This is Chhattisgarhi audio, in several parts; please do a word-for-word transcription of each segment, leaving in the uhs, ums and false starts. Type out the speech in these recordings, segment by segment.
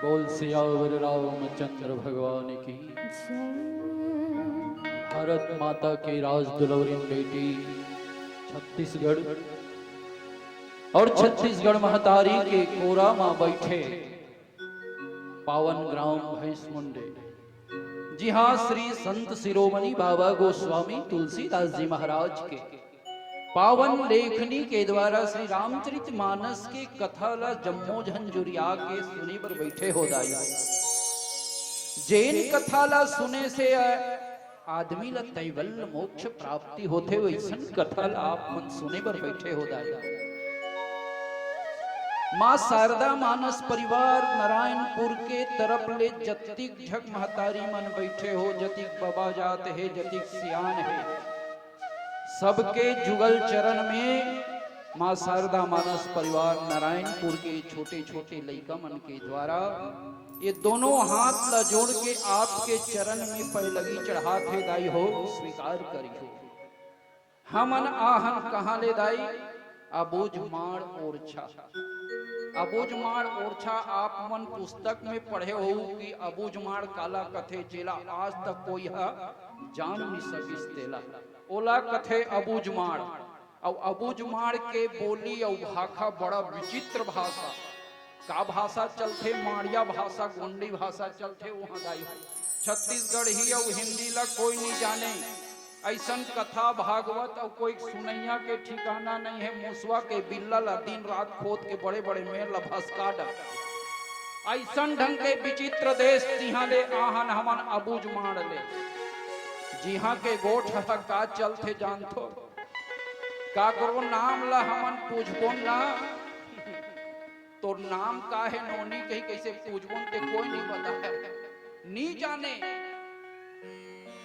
बोल सियावर रामचंद्र भगवान की। भारत माता की राज दुलौरिन बेटी छत्तीसगढ़ और छत्तीसगढ़ महतारी के कोरा मा बैठे पावन ग्राम भैंसमुंडे, जिहां श्री संत शिरोमणि बाबा गोस्वामी तुलसीदास जी महाराज के पावन लेखनी के द्वारा श्री रामचरित मानस के कथा ला जम्मो झन जुरिया के सुने बर बैठे हो दाई। जेन कथा ला सुने से आदमी ला कैवल्य मोक्ष प्राप्ति होथे, वैसन कथा ला आप मन सुने बर बैठे हो दाई। माँ शारदा मानस परिवार नारायणपुर के तरफ ले जतिक झक महतारी मन बैठे हो, जतिक बबा जात हे, जतिक सियान हे, सबके जुगल चरण में माँ शारदा मानस परिवार नारायणपुर के छोटे-छोटे लइका मन के द्वारा ये दोनों हाथ ला जोड़ के आपके चरण में पैलगी चढ़ात हे दाई हो, स्वीकार करिहो। हमन आहन कहाँ ले दाई? अबूझमाड़ ओरछा। अबूझमाड़ ओरछा आप मन पुस्तक में पढ़े हो कि अबूझमाड़ काला कथे, जेला आज तक कोई ह जान नि सकिस तेला। ओला कथे अबूझमाड़। अउ अबूझमाड़ के बोली अउ भाखा बड़ा विचित्र भाषा। का भाषा चलथे? माड़िया भाषा, गोंडी भाषा चलथे उहाँ दाई हो। छत्तीसगढ़ी अउ हिंदी ला कोई नि जाने। अइसन कथा भागवत अउ कोई सुनइया के ठिकाना नइ हे। मुसवा के बिल्ला ला दिन रात खोद के बड़े-बड़े मेड़ ला भसका डरथे। अइसन ढंग के विचित्र देश जिहाँ ले आहन हमन अबूझमाड़ ले। जिहाँ के गोठ ह का चलथे जानथो? काकरो नाम ला हमन पूछबो ना, तोर नाम का हे नोनी कही कइसे पूछबो ते कोई नि बताय, नि जाने।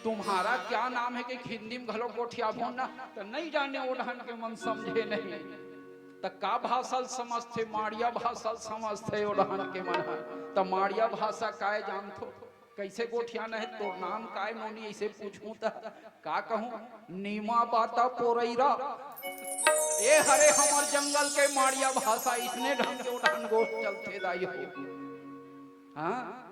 तुम्हारा क्या नाम है कही हिंदी में घलो गोठियाबो ना, त नइ जाने ओ डहन के मन समझे नहीं। त का भाषा ल समझथे? माड़िया भाषा ल समझथे ओ डहन के मन ह। त माड़िया भाषा काय जानथो? कइसे गोठियाना हे? तोर नाम काय नोनी? अइसे पूछहूँ त का कहूँ? नीमा बाता पोरैरा। ए हरे हमर जंगल के माड़िया भाषा, इसने ढंग के ओ डहन गोठ चलथे दाई हो। हाँ?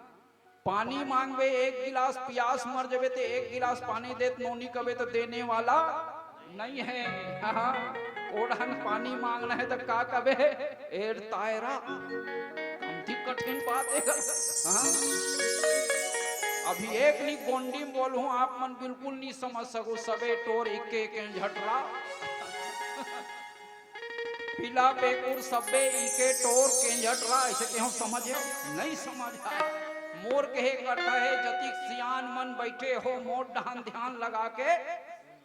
पानी मांगबे एक गिलास, पियास मर जबे ते एक गिलास पानी देत नोनी कबे त देने वाला नइ हे। हाँ, ओ डहन पानी मांगना हे त का कबे? एड़ तायरा। कमती कठिन बात हे गा। हाँ? अभी एक नि गोंडी में बोलहूँ, आप मन बिल्कुल नि समझ सको, सबे टोर इक्के इक्के झटरा। पीला पेकुर सब्बे इके टोर केंझटरा, ऐसे केहो समझे? नहीं समझ आए। मोर कहे के अर्थ है, जतिक सियान मन बैठे हो, मोर डहन ध्यान लगा के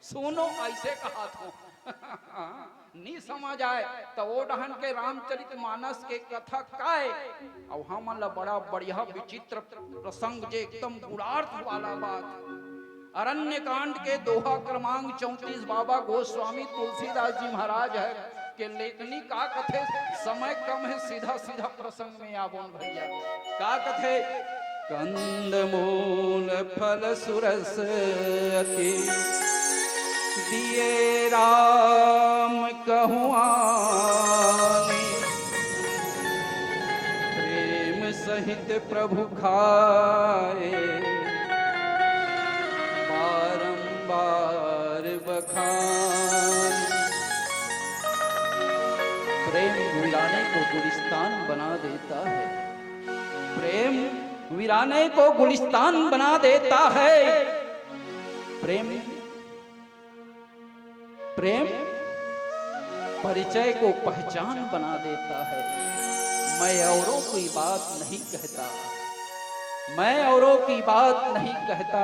सुनो, ऐसे कहा थो। नी समझ आए, त ओ डहन के रामचरित मानस के कथा काय? अउ हमन ला बड़ा बढ़िया विचित्र प्रसंग, जे एकदम गुणार्थ वाला बात। अरण्य कांड के दोहा क्रमांक चौंतीस, बाबा गोस्वामी तुलसीदास जी महाराज है के लेखनी का कथे, समय कम है, सीधा सीधा प्रसंग में आबोन भैया। का कथे? कंद मूल फल सुरस अति, दिए राम कहुआनी, प्रेम सहित प्रभु खाए, बारंबार बखान। प्रेम वीराने को गुलिस्तान बना देता है। प्रेम वीराने को गुलिस्तान बना देता है। प्रेम, प्रेम परिचय को पहचान बना देता है। मैं औरों की बात नहीं कहता, मैं औरों की बात नहीं कहता।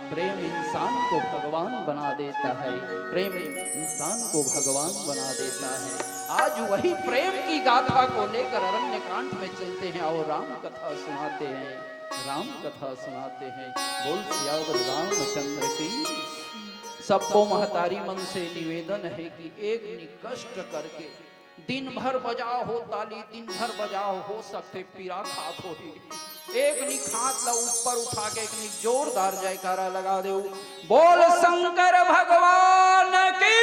प्रेम इंसान को भगवान बना देता है, प्रेम इंसान को भगवान बना देता है। आज वही प्रेम की गाथा को लेकर अरण्य कांड में चलते हैं और राम कथा सुनाते हैं, राम कथा सुनाते हैं। बोल सियावर रामचंद्र की। सबको महतारी मन से निवेदन है कि एक नी कष्ट करके दिन भर बजाओ हो ताली, दिन भर बजाओ, हो सकथे पीरा खात होही। एक नी हाथ ला ऊपर उठा के एक नी जोरदार जयकारा लगा देव। बोल शंकर भगवान की।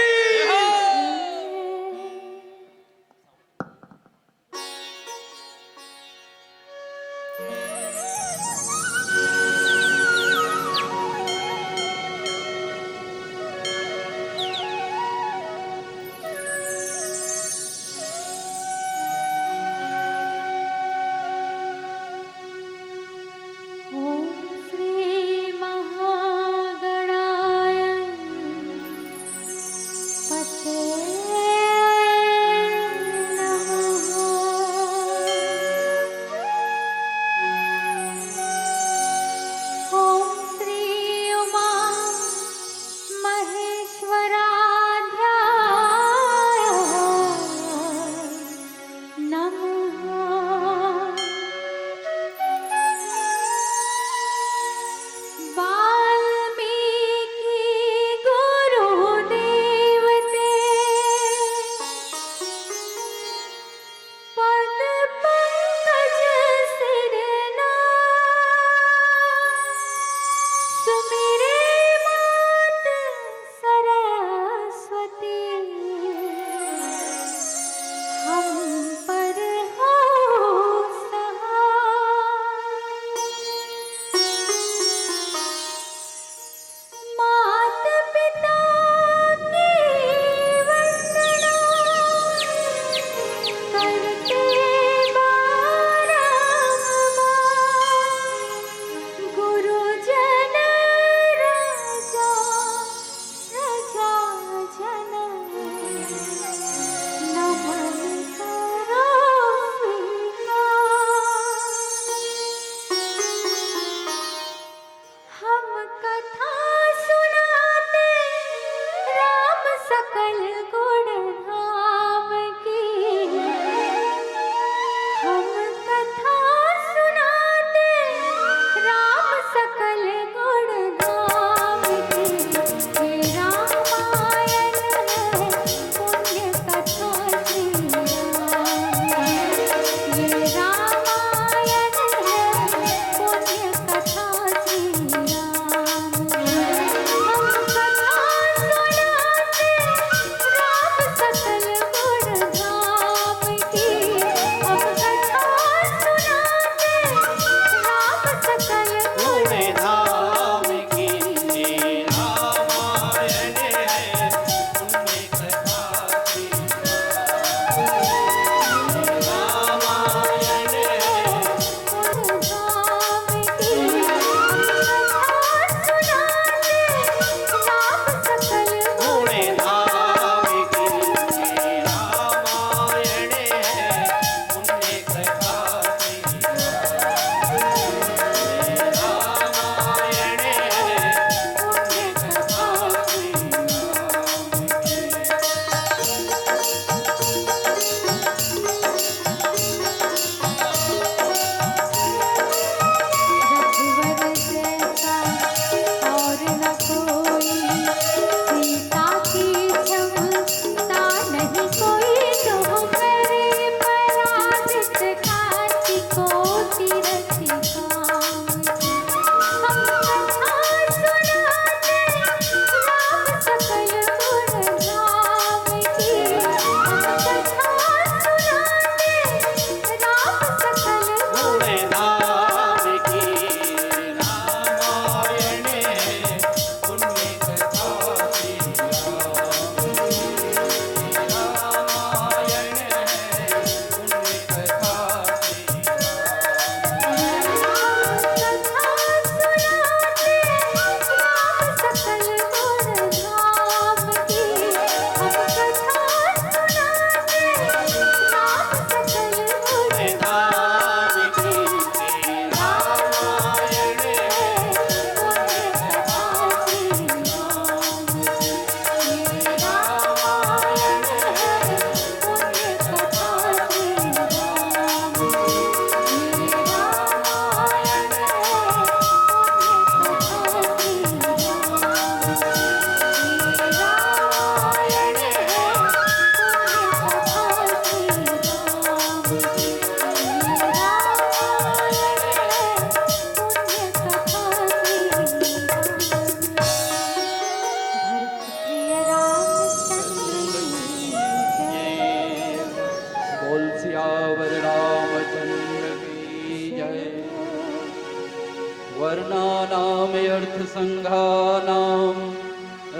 वर्णानामर्थसङ्घानां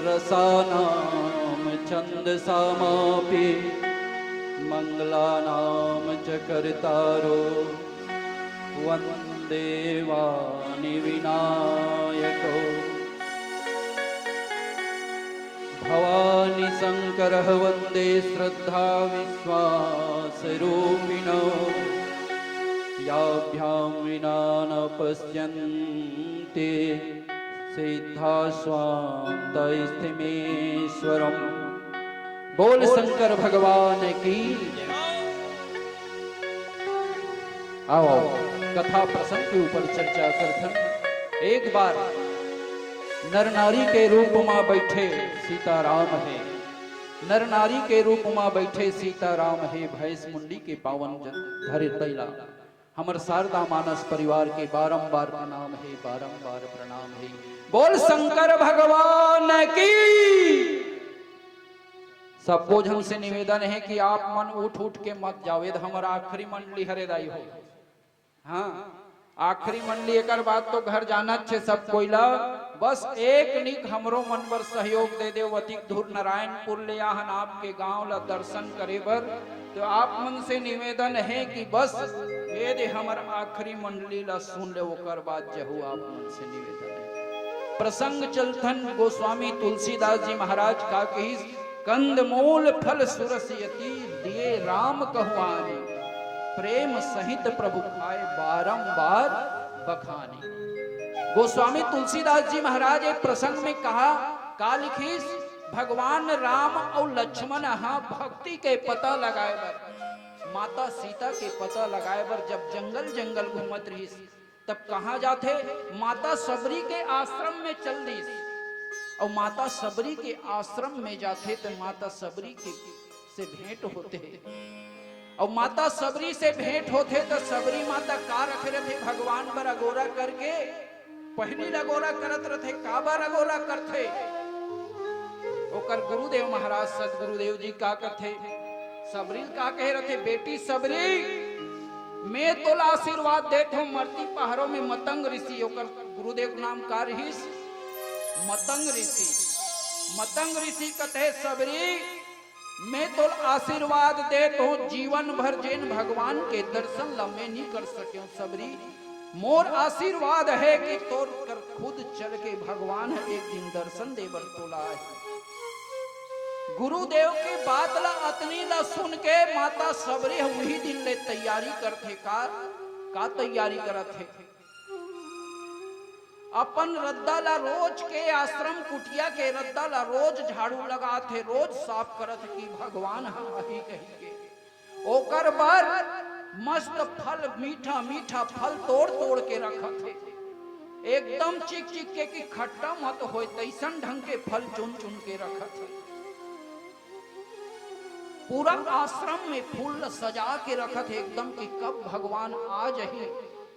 रसानां छन्दसामपि मङ्गलानां च कर्तारो वन्दे वाणिविनायको। भवानी शङ्करः वन्दे श्रद्धाविश्वासरूपिणौ। याभ्यां विना न पश्यन्ति सिद्धास्वान्तस्थीश्वरम्। बोल शंकर भगवान की। आओ, आओ, कथा प्रसंग के ऊपर चर्चा करथन। एक बार नर नारी के रूप मा बैठे सीताराम हे, नर नारी के रूप मा बैठे सीताराम हे, भैंस मुंडी के पावन जन धरती ला हमर शारदा मानस परिवार के बारंबार प्रणाम हे, बारंबार प्रणाम हे। बोल शंकर भगवान की। सबो झन से निवेदन हे कि आप मन उठ उठ के मत जाओ, ये हमर आखिरी मंडली हरे दाई हो। हाँ, आखिरी मंडली, एकर बाद तो घर जाना छे सब कोई ला। बस एक निक हमरो मन बर सहयोग दे देव, अतिक दूर नारायणपुर ले आहन आपके गांव ला दर्शन करे बर। तो आप मन से निवेदन हे कि बस ये दे हमर आखिरी मंडली ला सुन ले, ओकर बाद जहू। आप मन से निवेदन हे। प्रसंग चलथन गोस्वामी तुलसीदास जी महाराज का कहिस, कंदमूल फल सुरस यति, दिए राम कहुआनी, प्रेम सहित प्रभु खाए बारंबार बखानी। गोस्वामी तुलसीदास जी महाराज एक प्रसंग में कहा, का लिखिस, भगवान राम अउ लक्ष्मण ह भक्ति के पता लगाए बर, माता सीता के पता लगाए बर जब जंगल जंगल घूमत रहिस, तब कहाँ जाथे? माता सबरी के आश्रम में चल दिस। अउ माता सबरी के आश्रम में जाथे त माता सबरी के से भेंट होथे। अउ माता सबरी से भेंट होथे त सबरी माता का रखे रथे? भगवान बर अगोरा करके पहिली ल अगोरा करत रथे। काबर अगोरा करथे? ओकर गुरुदेव महाराज सदगुरुदेव जी का कथे, सबरी ल का कहे रथे, बेटी सबरी, मैं तोला आशीर्वाद देत हूँ, मरती पहाड़ों में मतंग ऋषि, ओकर गुरुदेव नाम का रिहिस? मतंग ऋषि। मतंग ऋषि कथे, सबरी, मैं तोला आशीर्वाद देत हूँ, जीवन भर जेन भगवान के दर्शन ला मैं नहीं कर सकेंव सबरी, मोर आशीर्वाद हे कि तोर कर खुद चल के भगवान ह एक दिन दर्शन दे बर तोला आही। गुरुदेव के बात ला, अतनी ला सुन के माता सबरी ह उही दिन ले तैयारी करथे। का, का तैयारी करत हे? अपन रद्दा ला रोज के, आश्रम कुटिया के रद्दा ला रोज झाड़ू लगात हे, रोज साफ करत हे कि भगवान ह आही कही के। ओकर बर मस्त फल, मीठा मीठा फल तोड़ तोड़ के रखत हे, एकदम चिक चिक के कि खट्टा मत होय, तैसन ढंग के फल चुन चुन के रखत हे। पूरा आश्रम में फूल ल सजा के रखत हे एकदम कि कब भगवान आ जही,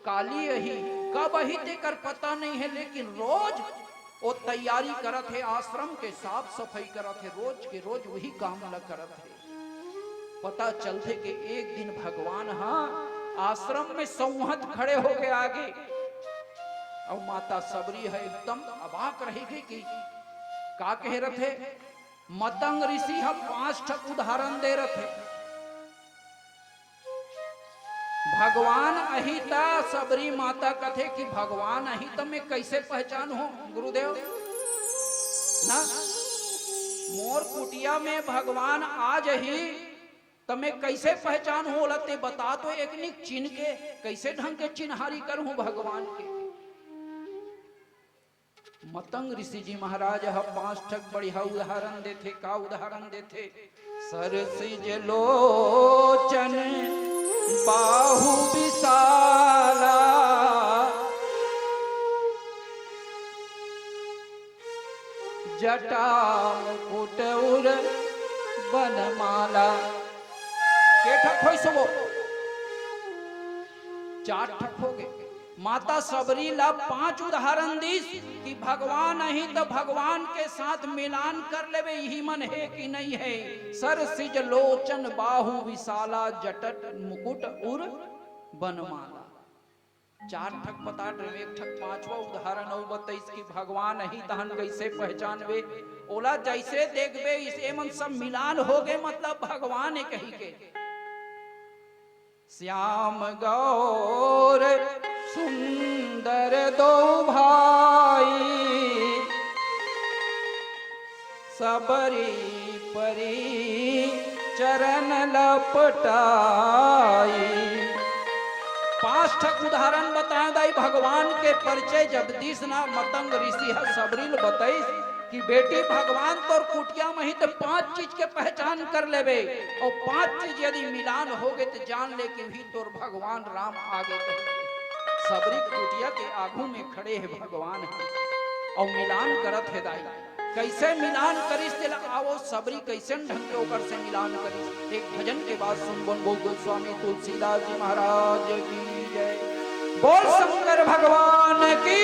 काली अही, कब अही तेकर पता नहीं हे, लेकिन रोज वो तैयारी करत हे, आश्रम के साफ सफाई करत हे, रोज के रोज वही काम ल करत हे। पता चलथे कि एक दिन भगवान ह आश्रम में सौहत खड़े होके आगे, अउ माता सबरी ह एकदम अबाक रहिगे कि का कहे रथे। मतंग ऋषि ह पांच ठक उदाहरण दे रथे। भगवान अही त, सबरी माता कथे कि भगवान अही त मैं कैसे पहचान हो गुरुदेव? ना, मोर कुटिया में भगवान आ जही त मैं कैसे पहचान हो? ओला ते बता तो, एक निक चिन्ह के कैसे ढंग के चिन्हारी करहूं भगवान के? मतंग ऋषि जी महाराज ह पांच ठक बढ़िया उदाहरण देथे। का उदाहरण देथे? सरसिज लोचन बाहु विशाला, जटा मुकुट उर बनमाला। के ठक होइस वो? चार ठक होगे। माता सबरी ला पांच उदाहरण दिस कि भगवान अही त भगवान के साथ मिलान कर लेबे, इही मन हे कि नहीं हे। सरसिज लोचन बाहु विशाला, जटा मुकुट उर बनमाला। चार ठक बता डरे, एक ठक पांचवा उदाहरण अउ बताइस कि भगवान अही तहन कइसे पहचानबे? ओला जइसे देखबे, इसे मन सब मिलान हो गे, मतलब भगवान ए कही के। श्याम गौर सुंदर दो भाई, सबरी परी चरण लपटाई। पांच ठक उदाहरण बताए दाई, भगवान के परिचय जगदीश नाथ मतंग ऋषि ह सबरी ल बताइस कि बेटी, भगवान तोर कुटिया म ही त पांच चीज के पहचान कर लेबे, अउ पांच चीज यदि मिलान हो गे त जान ले कि उही तोर भगवान राम आगे कहिके। सबरी कुटिया के आगू में खड़े हे भगवान ह, अउ मिलान करत हे दाई। कइसे मिलान करिस तेला आवो, सबरी कइसन ढंग के ओकर से मिलान करिस, एक भजन के बाद सुनबो। बोल गोस्वामी तुलसीदास जी महाराज की जय, बोल शंकर भगवान की।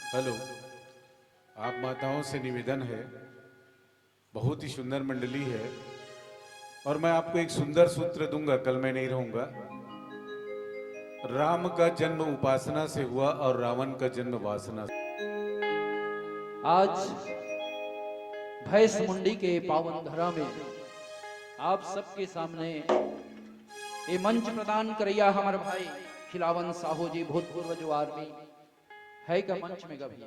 हेलो, आप माताओं से निवेदन है, बहुत ही सुंदर मंडली है, और मैं आपको एक सुंदर सूत्र दूंगा, कल मैं नहीं रहूंगा। राम का जन्म उपासना से हुआ और रावण का जन्म वासना से। आज भैंस मुंडी के पावन धरा में आप सबके सामने ये मंच प्रदान करैया हमर भाई खिलावन साहू जी, भूतपूर्व जो आर्मी है का मंच में का भैया?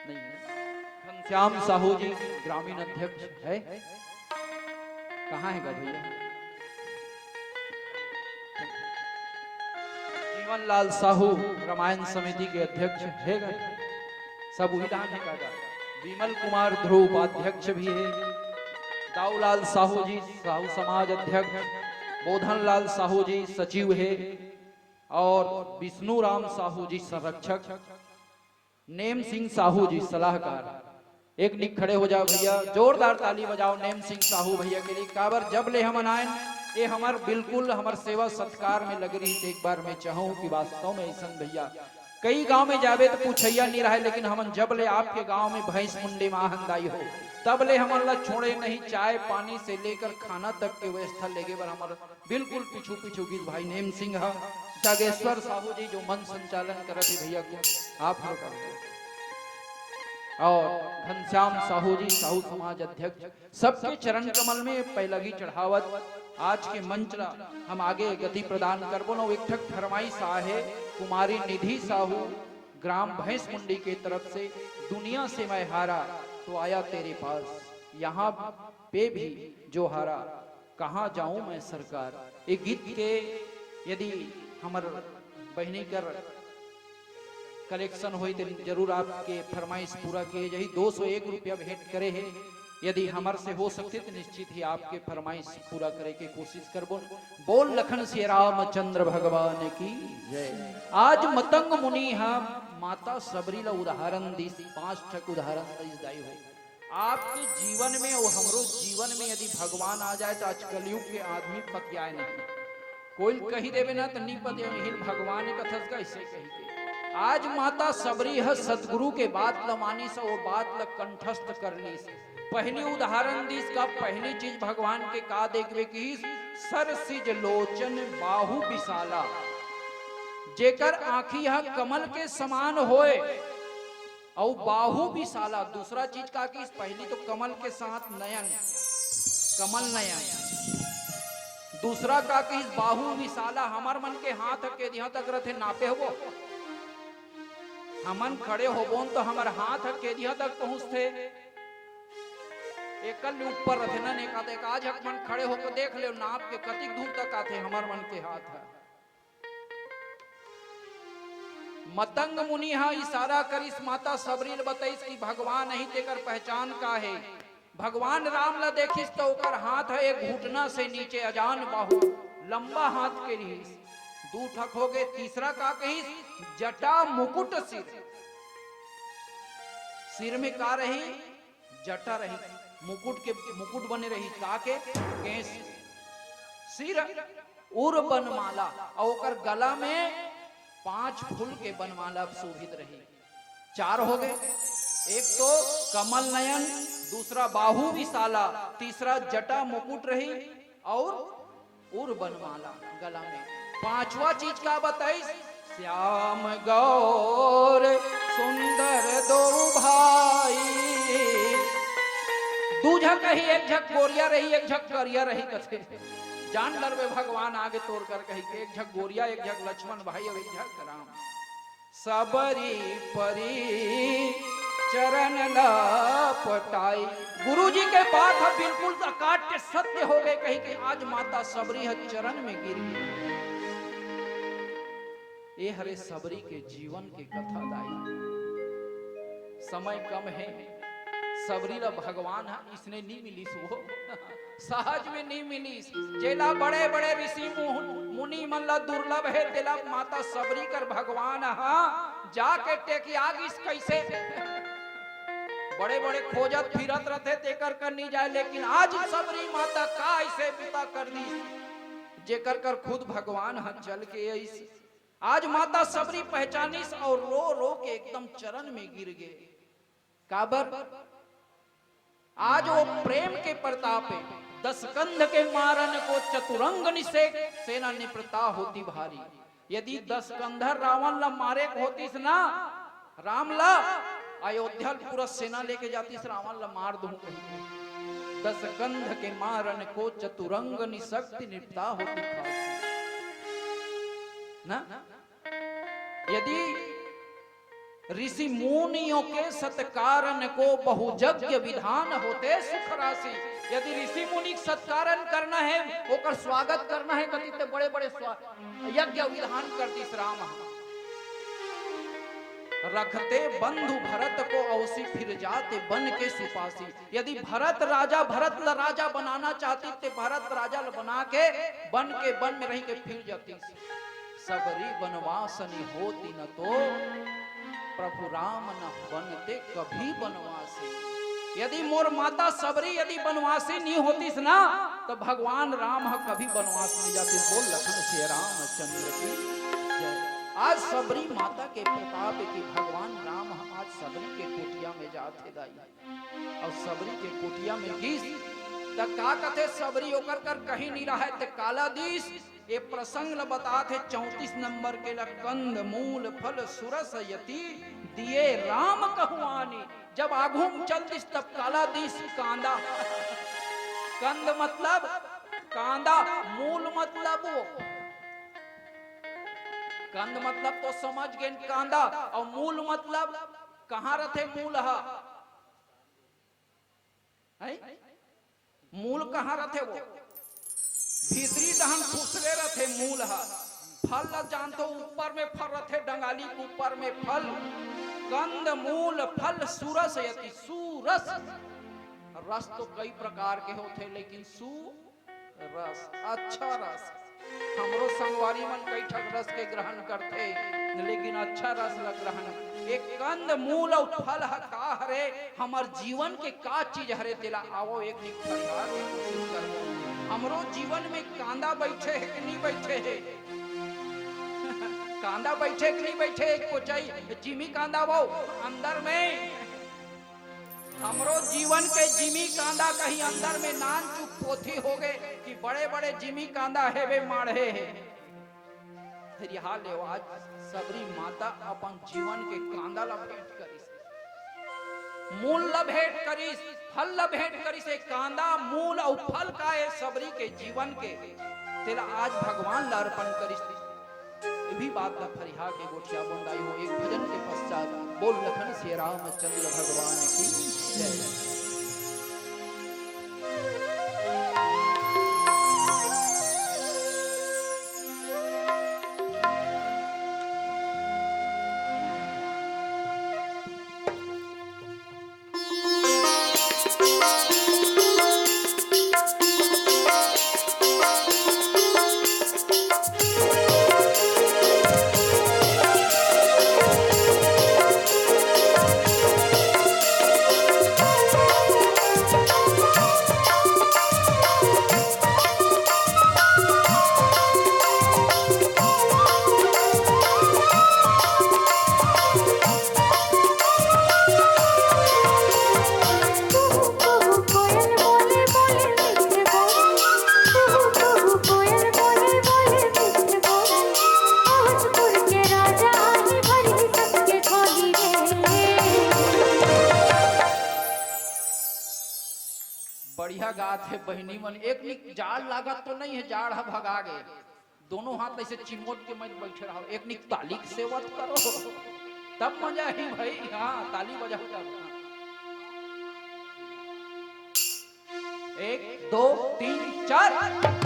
नहीं है। घनश्याम साहू जी, ग्रामीण अध्यक्ष है, कहाँ है का भैया? जीवन लाल साहू, रामायण समिति के अध्यक्ष है का? सब उही डाहन है का? विमल कुमार ध्रुव उपाध्यक्ष भी है, दाऊलाल साहू जी साहू समाज अध्यक्ष, बोधन लाल साहू जी सचिव है, और विष्णु राम साहू जी संरक्षक, नेम सिंह साहू जी सलाहकार। एक निक खड़े हो जाओ भैया, जोरदार ताली बजाओ नेम सिंह साहू भैया के लिए। काबर जब ले हमन आयन, ये हमर बिल्कुल हमर सेवा सत्कार में लग रही। एक बार मैं चाहूँ कि वास्तव में ऐसन भैया कई गांव में जाबे तो पूछैया नहीं रहे, लेकिन हमन जब ले आपके गांव में भैंस मुंडी में आहन दाई हो, तब ले हमन ला छोड़े नहीं। चाय पानी से लेकर खाना तक के व्यवस्था लेगे बर हमर बिल्कुल पीछू पीछू गिस भाई नेम सिंह हा। जागेश्वर साहू जी जो मंच संचालन करत हे भैया को आप लोग और घनश्याम साहू जी साहू समाज अध्यक्ष, सबके चरण कमल में पैलगी चढ़ावत आज के मंच ला हम आगे गति प्रदान करबो न। एक ठक फरमाइश आहे कुमारी निधि साहू ग्राम भैंस मुंडी के तरफ से, दुनिया से मैं हारा तो आया तेरे पास, यहाँ पे भी जो हारा कहाँ जाऊं मैं सरकार। ये गीत के यदि हमर बहिनी कर कलेक्शन होई तो जरूर आपके फरमाइश पूरा किए जाही। दो सौ एक रुपया भेंट करे हे, यदि हमर से हो सकते तो निश्चित ही आपके फरमाइश पूरा करे के कोशिश करबो। बोल लखन सिया रामचंद्र भगवान की जय। आज मतंग मुनि हा माता सबरी ला उदाहरण दिस, पांच ठक उदाहरण दिस दाई हो। आपके जीवन में, वो हमरो जीवन में यदि भगवान आ जाए तो आज कलयुग के आदमी पतियाए नहीं। कोई कही देवे ना तो नहीं पतियाए, "हिल भगवान ही कथस का इसे कही के।" आज माता सबरी है सतगुरु के बात ल मानिस, वो बात ल कंठस्थ कर लीस। पहली उदाहरण दिस का, पहली चीज भगवान के का देखबे की, सर सिज लोचन बाहु विशाला, जेकर आंखी ह कमल के समान होए, अउ बाहु विशाला। दूसरा चीज का किस, पहली तो कमल के साथ नयन, कमल नयन। दूसरा का किस, बाहु विशाला। हमर मन के हाथ के दिहा तक रथे, नापे होबो। हमन खड़े होबोन तो हमर हाथ के दिहा तक पहुंचथे। एकल ले ऊपर रथे न, नेका देख। आज हमन खड़े होकर देख ले, नाप के कतिक दूर तक आथे हमर मन के हाथ ह। मतंग मुनि हा इशारा करिस, माता सबरी ल बतइस कि भगवान अही, तेकर पहचान का हे। भगवान राम ल देखिस त ओकर हाथ ह एक घुटना से नीचे, अजान बाहु, लंबा हाथ के रिहिस। दू ठक हो गए। तीसरा का कहिस? जटा मुकुट सिर। सिर में का रही? जटा रही, मुकुट के, मुकुट बने रही। का के? केस। सिर उर बनमाला, और ओकर गला में पांच फूल के बनमाला शोभित रही। चार हो गए। एक तो कमल नयन, दूसरा बाहु विशाला, तीसरा जटा मुकुट रही और उर बनमाला गला में। पांचवा चीज का बताइस? श्याम गौर सुंदर दो भाई। दू झक कही, एक झक गोरिया रही, एक झक करिया रही कथे। जान डरबे भगवान आगे तोर कर कही के, एक झक गोरिया, एक झक लक्ष्मण भाई और एक झक राम। सबरी परी चरण लपटाई। गुरु जी के बात ह बिल्कुल अकाट्य सत्य हो गए, कही के आज माता सबरी ह चरण में गिर गई। ए हरे सबरी के जीवन के कथा दाई। समय कम है, सबरी ला भगवान ह इसने नहीं मिलिस वो। सहज में नहीं मिलिस। जेला बड़े-बड़े ऋषि मु-, मुनि मन ला दुर्लभ हे, तेला माता सबरी कर भगवान ह जाके टेकिया गिस कइसे? बड़े-बड़े खोजत फिरत रथे, तेकर कर नहीं जाए, लेकिन आज सबरी माता का अइसे बुता कर दिस, जेकर कर खुद भगवान ह चल के अइस। आज माता सबरी पहचानिस अउ रो रो के एकदम चरण में गिर गे। काबर? आज वो प्रेम के प्रताप हे। दस कंध के मारन को चतुरंग निसेक, सेना निपटा होती भारी। यदि दस कंध रावण ला मारे के होतिस ना, राम ला अयोध्या ल पूरा सेना लेके जातिस, रावण ला मार दूं कहिके। दस कंध के मारन को चतुरंग निशक्ति निपटा होती खासी। ना? यदि ऋषि मुनियों के सत्कारन को बहु यज्ञ विधान होते सुख राशि। यदि ऋषि मुनि के सत्कारन करना हे, ओकर स्वागत करना हे, कति ते बड़े-बड़े स्वा-, यज्ञ विधान कर दिस राम ह। रखते बंधु भरत को अवसी फिर जाते बन के सुपासी। यदि भरत राजा, भरत ल राजा बनाना चाहतिस ते भरत राजा ल बना के बन के, बन में रहि के फिर जातिस। सबरी बनवासनी होती न तो प्रभु राम न बनते कभी बनवासी। यदि मोर माता सबरी यदि बनवासी नहीं होतिस ना, तो भगवान राम ह कभी बनवास नहीं जातिस। बोल लखन सिया रामचंद्र की जय। आज सबरी माता के प्रताप हे कि भगवान राम ह आज सबरी के कुटिया में जात हे दाई। अउ सबरी के कुटिया में गिस, त का कथे, सबरी ओकर कर कहीं नहीं रहय, त काला दिस। ये प्रसंग ल बतात हे चौंतीस नंबर के ल, कंद मूल फल सुरस यति दिए राम कहु आनी। जब आघू में चल दिस तब काला दिस कांदा। कंद मतलब कांदा, मूल मतलब वो, कंद मतलब तो समझ गेन कांदा, अउ मूल मतलब कहाँ रथे मूल ह? हैं? मूल कहाँ रथे वो? भीतरी डहन खुसरे रथे मूल ह। फल ल जानथो, ऊपर में फल रथे, डंगाली के ऊपर में फल। कंद मूल फल सुरस यति, सुरस। रस तो कई प्रकार के होथे, लेकिन सु रस, अच्छा रस। हमरो संगवारी मन कई ठक रस के ग्रहण करथे, लेकिन अच्छा रस ल ग्रहण। एक कंद मूल अउ फल ह का हरे, हमर जीवन के का चीज हरे, तेला आवो एक निक फरिया के कोशिश करबो। हमरो जीवन में कांदा बइठे हे कि नहीं बइठे हे? कांदा बइठे कि नहीं बइठे? एक कोचई जिमी कांदा वो अंदर में। हमरो जीवन के जिमी कांदा कहीं अंदर में नान चुक पोथी होगे कि बड़े-बड़े जिमी कांदा हेवे माढ़े हे। फिर यहाँ ले आज सबरी माता अपन जीवन के कांदा ला भेंट करिस, मूल ला भेंट करिस, फल ला भेंट करिस। एक कांदा, मूल अउ फल का ए सबरी के जीवन के, तेला आज भगवान ला अर्पण करिस। ये भी बात ला फरिहा के गोठिया बोंदाई हो। एक भजन के पश्चात बोल लखन सिया रामचंद्र भगवान की जय। बढ़िया गात हे बहिनी मन। एक निक जाड़ लागत तो नहीं हे, जाड़ ह भगा गे। दोनों हाथ ऐसे चिमोट के मत बैठे रहो, एक निक ताली के सेवा तो करो, तब मजा ही भाई। हाँ, ताली बजाओ जब। एक, दो, तीन, चार।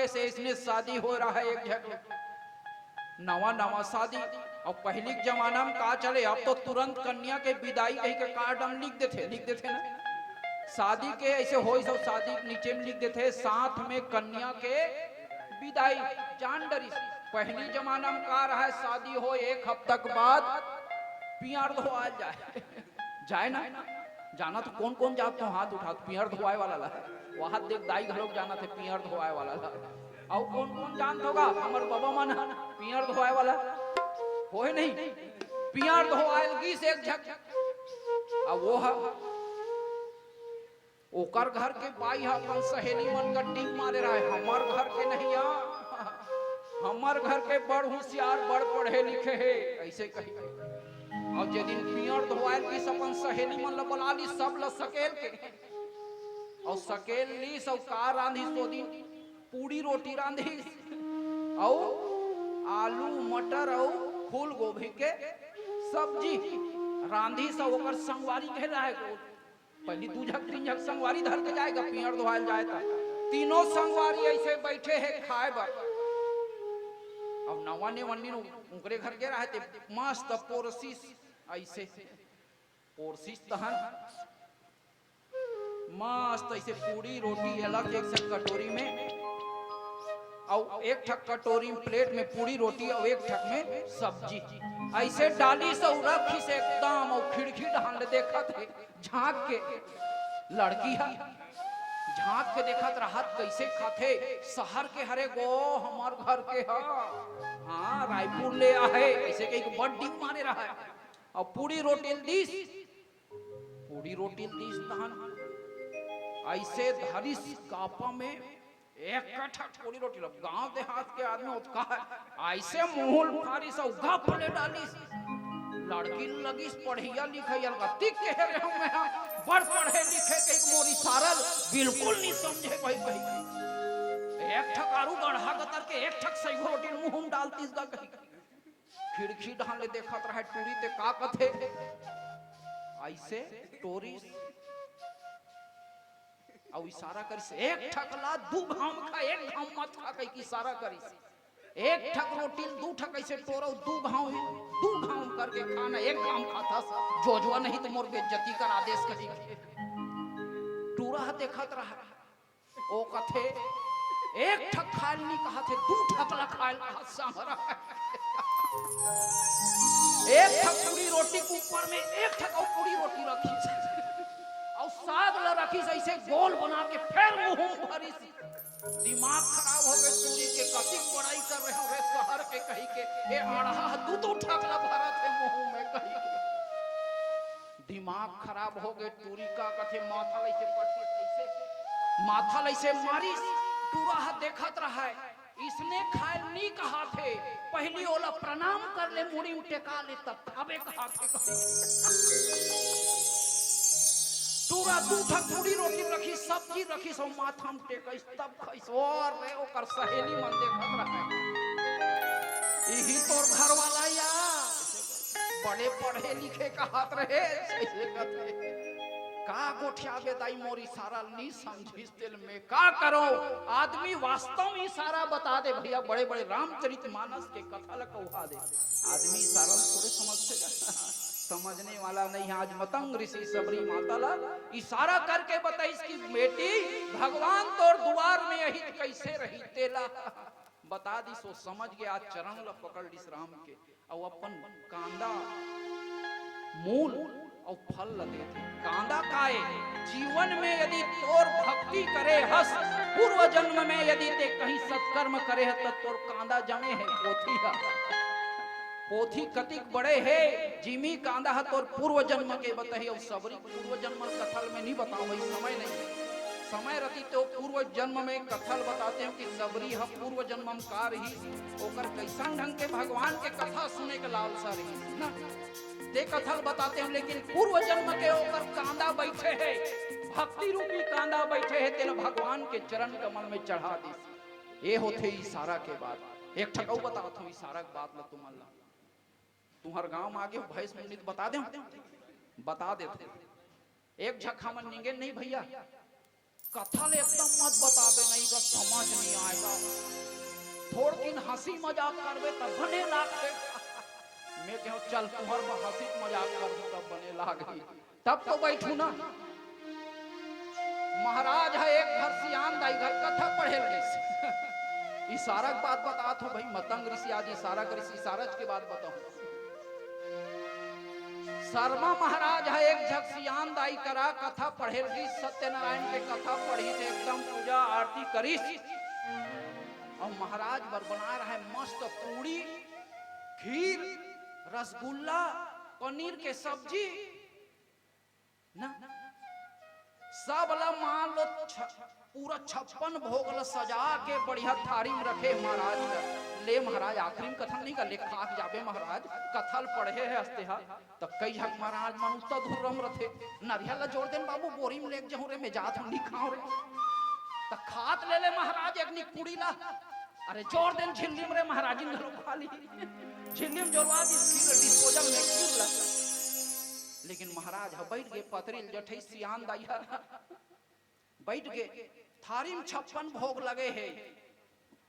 से इसने शादी हो रहा है एक झक नवा नवा शादी। अब पहली के जमाना में का चले, अब तो तुरंत कन्या के विदाई कही के कार्ड में लिख देथे, लिख देथे ना। शादी के ऐसे होई सब, शादी के नीचे में लिख देथे साथ में कन्या के विदाई। जान डरिस। पहली जमाना में का रहा है, शादी हो एक हफ्ता के बाद पियार धोआ जाए। जाए ना। जाना तो कौन कौन जात हो, हाथ उठा, पियर धोवाए वाला ला। वहां देख, दाई घलोक जाना थे पियर धोवाए वाला ला। अउ कौन कौन जानत होगा, हमर बाबा मन ह पियर धोवाए वाला होए नहीं, पियर धोवाए लगिस एक झक। अब वो ह, ओकर घर के बाई ह अपन सहेली मन का टीम मारे रहे, हमर घर के नहीं आ, हमर घर के बड़ होशियार, बड़ पढ़े लिखे हे, ऐसे कही। अउ जे दिन पियर धोवाए लगिस अपन सहेली मन ल बला लिस, सब ल सकेल के, अउ सकेल लिस अउ का रांधिस ओ दिन, पूड़ी रोटी रांधिस अउ आलू मटर अउ फूल गोभी के सब्जी रांधिस अउ ओकर संगवारी के लाए। पहली दू झक तीन झक संगवारी धर के जाएगा, पियर धोवाए ल जाए त तीनों संगवारी ऐसे बैठे हे खाए बर। अब नवा ने वन्नी उनकरे घर के रहे ते मस्त पोरसिस, ऐसे पोरसिस तहन मस्त ऐसे पूड़ी रोटी अलग एक से कटोरी में, अउ एक ठक कटोरी में प्लेट में पूड़ी रोटी अउ एक ठक में सब्जी ऐसे डालिस अउ रखिस एकदम, अउ खिड़की डाहन ले देखत हे झांक के। लड़की ह झांक के देखत रहत, कैसे खाथे, शहर के हरे गो, हमर घर के ह, हाँ, रायपुर ले आहे, ऐसे कही के बड़ डींग मारे रहा है। अउ पूड़ी रोटी ल दिस, पूड़ी रोटी ल दिस तहन ऐसे धरिस कापा में एक कठक पूड़ी रोटी ल। गांव देहात के आदमी ओतका है, ऐसे मुंह ल फारिस अउ गप ले डालिस। लड़की लगिस पढ़िया लिखइया ल, अतिक कहे रहे हूं मैं, बड़ पढ़े लिखे कही के मोर इशारा ल बिल्कुल नहीं समझे भाई, कही एक ठक आरू गढ़ा गतर के एक ठक सही रोटी ल मुंह में डालतिस गा कही। खिड़की डाहन ले देखत रहे टूरी ते का कथे, ऐसे टोरिस अउ इशारा करिस, एक ठक ला दू घांव खा, एक घांव मत खा, कही के इशारा करिस। एक ठक रोटी ल दू ठक ऐसे टोरव, दू घांव, दू घांव करके खाना, एक घांव खाथस, जोजवा नहीं तो मोर बेइज्जती करा देस कही के। टूरा ह देखत रहा, ओ कथे, एक ठक खायल नी कहाथे, दू ठक ला खायल कहाथे संघरा। एक ठक पूड़ी रोटी के ऊपर में एक ठक अउ पूड़ी रोटी रखिस, अउ साग ला रखिस, ऐसे गोल बना के फेर मुंह में भरिस। दिमाग खराब हो गए टूरी के, कतिक बड़ाई कर रहे हो रे शहर के कही के, ए आढ़ा ह दू दू ठक ला भरत हे मुंह में कही के। दिमाग खराब हो गए टूरी का, कथे माथा ल ऐसे पटके, ऐसे माथा ल ऐसे मारिस। टूरा ह देखत रहा है, इसने खायल नी कहाथे, पहली ओला प्रणाम कर ले, मुड़ी में टेका ले, तब खाबे कहाथे। टूरा दू ठक पूड़ी रोटी रखिस, सब्जी रखिस, अउ माथा में टेकइस, तब खइस। ओ रे, ओकर सहेली मन देखत रहे, इही तोर घर वाला या, बड़े पढ़े लिखे कहात रहे, ऐसे कथे। का गोठियाबे दाई, मोर इशारा ल नी समझिस तेला मैं का करों? आदमी वास्तव में इशारा बता दे भैया, बड़े बड़े रामचरित मानस के कथा ल कहा दे। आदमी इशारा ल थोड़े समझथे। समझने वाला नहीं है। आज मतंग ऋषि सबरी माता ला इशारा करके बताइस कि बेटी, भगवान तोर दुआर में अही त कैसे रही तेला बता दिस। ओ समझ के आज चरण ला पकड़ लिस राम के, अउ अपन कांदा मूल अउ फल ल देथे। कांदा काय? जीवन में यदि तोर भक्ति करे हस, पूर्व जन्म में यदि ते कहीं सत्कर्म करे हस, त तोर कांदा जमे हे, पोथी ह। पोथी कतिक बड़े हे, जिमी कांदा ह तोर पूर्व जन्म के बताही, अउ सबरी पूर्व जन्म कथा ल मैं नहीं बताऊं भाई, समय नहीं हे। समय रहितिस तो पूर्व जन्म में कथा ल बतातेंव कि सबरी ह पूर्व जन्म में का रहिस, ओकर कैसन ढंग के भगवान के कथा सुने के लालसा रहिस ना, ते कथा ल बतातेंव। लेकिन पूर्व जन्म के ओकर कांदा बइठे हे, भक्ति रूपी कांदा बइठे हे, तेला भगवान के चरण कमल में चढ़ा दिस। ए होथे इशारा के बात। एक ठक अउ बतावत हंव इशारा के बात ल तुमन ला। तुंहर गांव में आगे भैंस मुंडी त बता देंव, बता देथंव। एक झक हमन निंगेन नहीं भैया, कथा ले एकदम मत बताबे, नहीं का समझ नहीं आएगा। थोड़किन हंसी मजाक करबे तब बने लागथे। मैं कहूँ चल तुहर बर हंसी मजाक करबो तब बने लागही, तब तो बैठू ना। महाराज ह एक घर सियान दाई घर कथा पढ़े ल गइस। इशारा के बात बतात हों भाई, मतंग ऋषि आज इशारा करिस, इशारा के बात बताहूँ। शर्मा महाराज ह एक झक सियान दाई करा कथा पढ़े ल गइस, सत्यनारायण के कथा पढ़िस, एकदम पूजा आरती करिस। अउ महाराज बर बनाय रहय मस्त पूड़ी, खीर, रसगुल्ला, पनीर के सब्जी, ना, सब ला मान लो छ-, पूरा छप्पन भोग ला सजा के बढ़िया थारी में रखे महाराज ला। ले महाराज, आखिरी में कथा नहीं का, ले खा के जाबे महाराज, कथा ल पढ़े हे हंसते हा। त कई झक महाराज मन उत्ता धुर्रम रथे, नरिया ला जोर देन बाबू, बोरी में लेके जाहूं रे, मैं जात हूं, नहीं खाओ रे। त खात ले ले महाराज एक नी पूड़ी ला, अरे जोर देन झिल्ली में रे, महाराजिन घलो खा ली। झिल्ली में जोरवा दी खीर, डिस्पोजल में खीर ला। लेकिन महाराज ह बैठ गे पतरी ल जठई सियान दाई ह बैठ गे, थारी में छप्पन भोग लगे हे।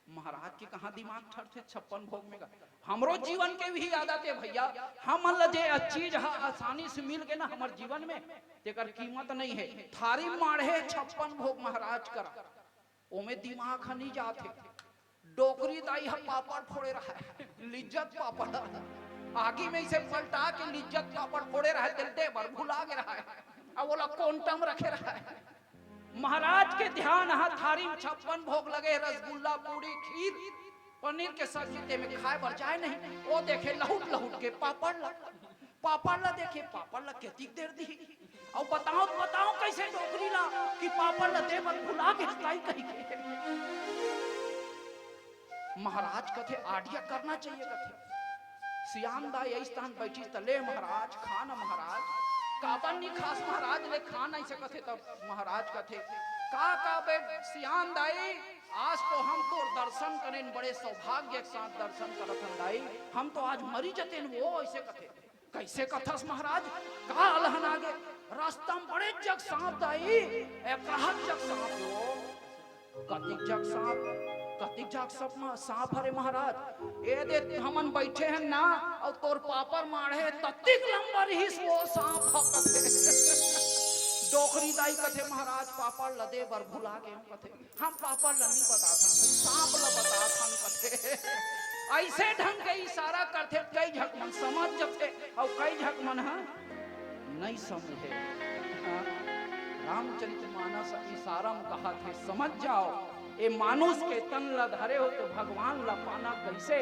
महाराज के कहाँ दिमाग ठरथे छप्पन भोग में का? हमरो जीवन के भी आदत हे भैया, हमन ल जे चीज ह आसानी से मिल गे ना हमर जीवन में, तेकर कीमत नहीं हे। थारी में माढ़े छप्पन भोग महाराज करा, ओमे दिमाग ह नहीं जात हे। डोकरी दाई ह पापड़ फोड़े रहय, लिज्जत पापड़। आगी में इसे पलटा के लिज्जत पापड़ फोड़े रहय, तेल दे बर भुला गे रहय। अब ओला कोंटा म रखे रहय। महाराज के ध्यान ह थारी में छप्पन भोग लगे, रसगुल्ला, पूड़ी, खीर, पनीर के सब्जी, तेमे खाय बर जाय नहीं। ओ देखे लहुट लहुट के पापड़ ला, पापड़ ला देखे, पापड़ ला केतिक देर दिही। अउ बताओ, बताओ कैसे डोकरी ला कि पापड़ ला दे बर भुला गे हस दाई कहिके। महाराज कथे, "आडिया करना चाहिए," कथे। सियान दाई अइस तान बैठिस त, "ले महाराज, खा ना महाराज।" "काबर नी खास महाराज, ले खा ना," अइसे कथे। तब महाराज कथे, "का, का बे सियान दाई, आज तो हम तोर दर्शन करेन, बड़े सौभाग्य के साथ दर्शन करत हन दाई, हम तो आज मरी जतेन वो," अइसे कथे। "कैसे कथस महाराज, का अलहन आगे?" "रस्ता म बड़े जग सांप दाई, एक रहत जग सांप हो।" "कतिक जग सांप, कतिक जग सांप म-, सांप हरे महाराज?" "ए दे हमन बैठे हन ना, अउ तोर पापड़ माढ़े ततिक लंबा रिहिस वो सांप ह," कथे। डोकरी दाई कथे, "महाराज पापड़ ल दे बर भुला गे हंव," कथे। "हम पापड़ ल नी बतात हन, सांप ल बतात हन," कथे। अइसे ढंग के इशारा करथे, कई झक मन समझ जथे अउ कई झक मन ह नइ समझे। हाँ, रामचरित मानस इशारा म कहत हे, समझ जाओ, ए मानुष के तन ल धरे हो त भगवान ल पाना कइसे?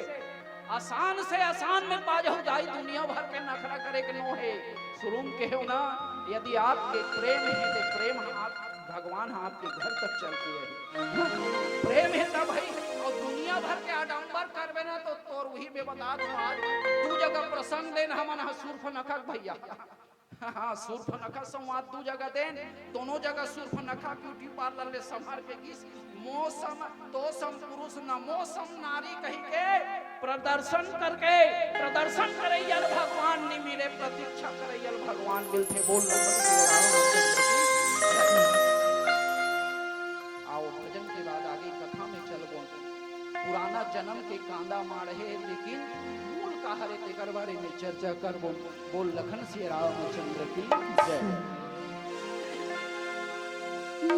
आसान से आसान में पा जाहू दाई, दुनिया भर के नखरा करे के नो हे। शुरू में कहेव ना, यदि आपके प्रेम हे त प्रेम ह आप, भगवान ह आपके घर तक चल के आही। प्रेम हे तब हे, अउ दुनिया भर के आडंबर करबे ना त तोर उही में बता दूं, आज दू जगह प्रसंग देन हमन ह सूर्पनखा के भैया। हाँ, सूर्पनखा संवाद दू जगह देन, दोनों जगह सूर्पनखा ब्यूटी पार्लर ले संभार के गिस। "मो सम, तो सम पुरुष न मो सम नारी" कहिके प्रदर्शन करके, प्रदर्शन करइया ल भगवान नी मिले, प्रतीक्षा करइया ल भगवान मिलथे। बोल लखन सिया राम। आओ भजन के बाद आगे कथा में चलबो। पुराना जन्म के कांदा माढ़े, लेकिन मूल का हरे तेकर बारे में चर्चा करबो। बोल लखन सिया रामचंद्र की जय।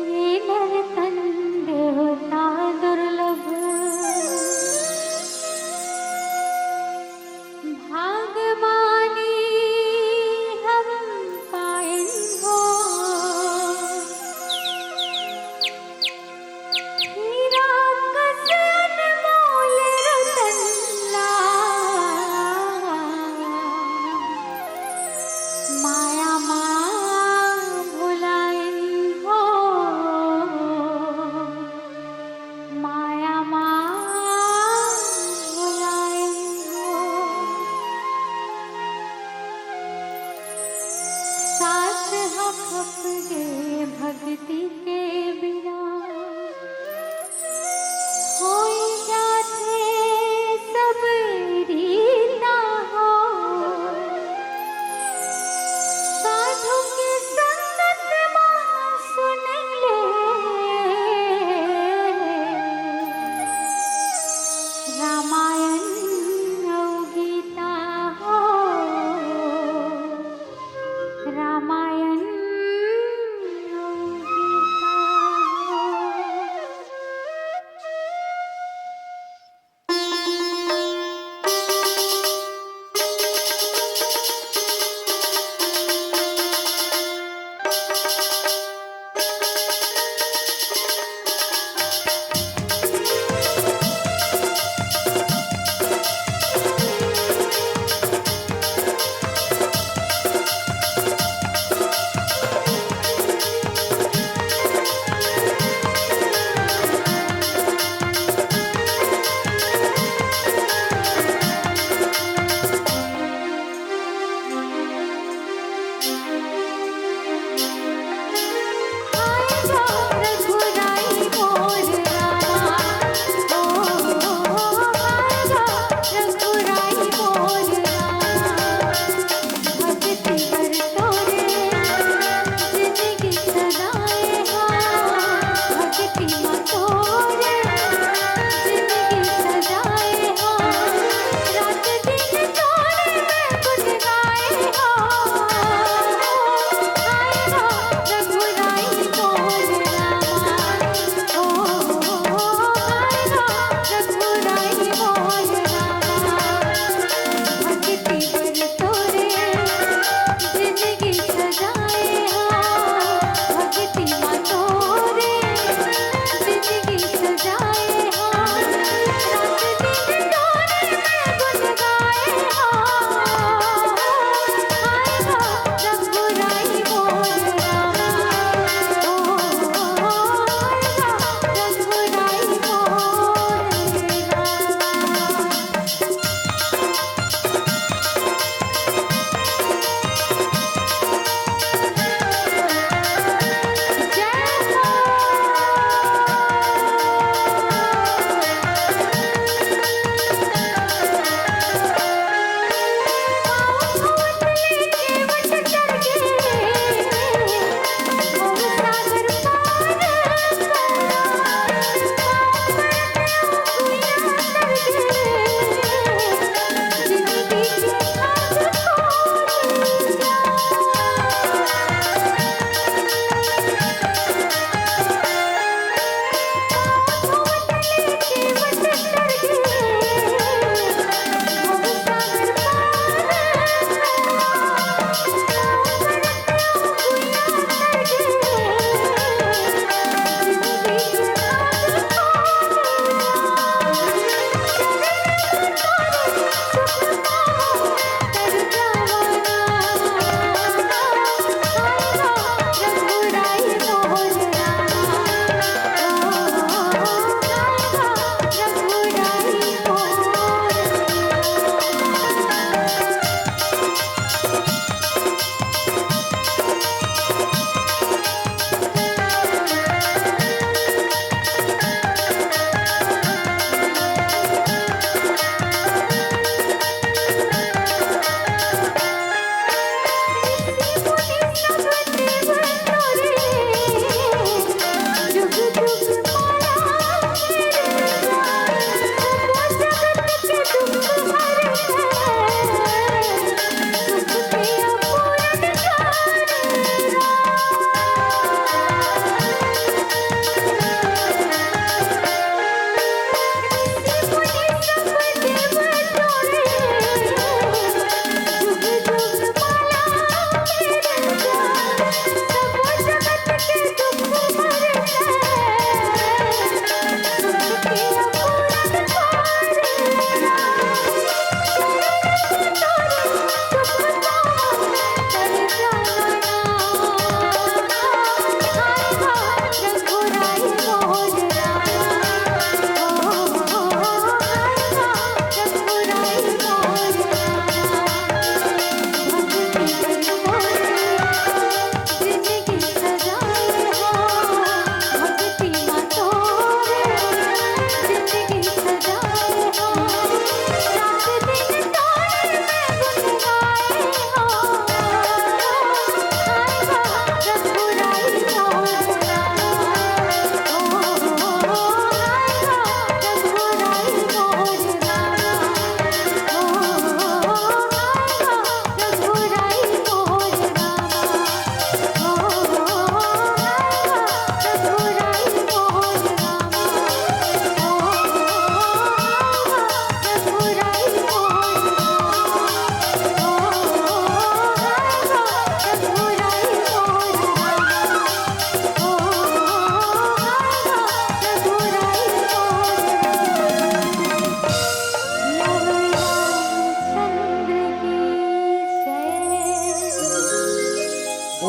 ये नर तन देवता दुर्लभ, भागमानी हम पाइन हो। हीरा कस अनमोल रतन ला, माया मा भुलाइन हो, माया मा भुलाइन हो। सास ह खप गे भक्ति के बिना, होई जाथे सब रीता हो। साधु के संगत मा सुन ले,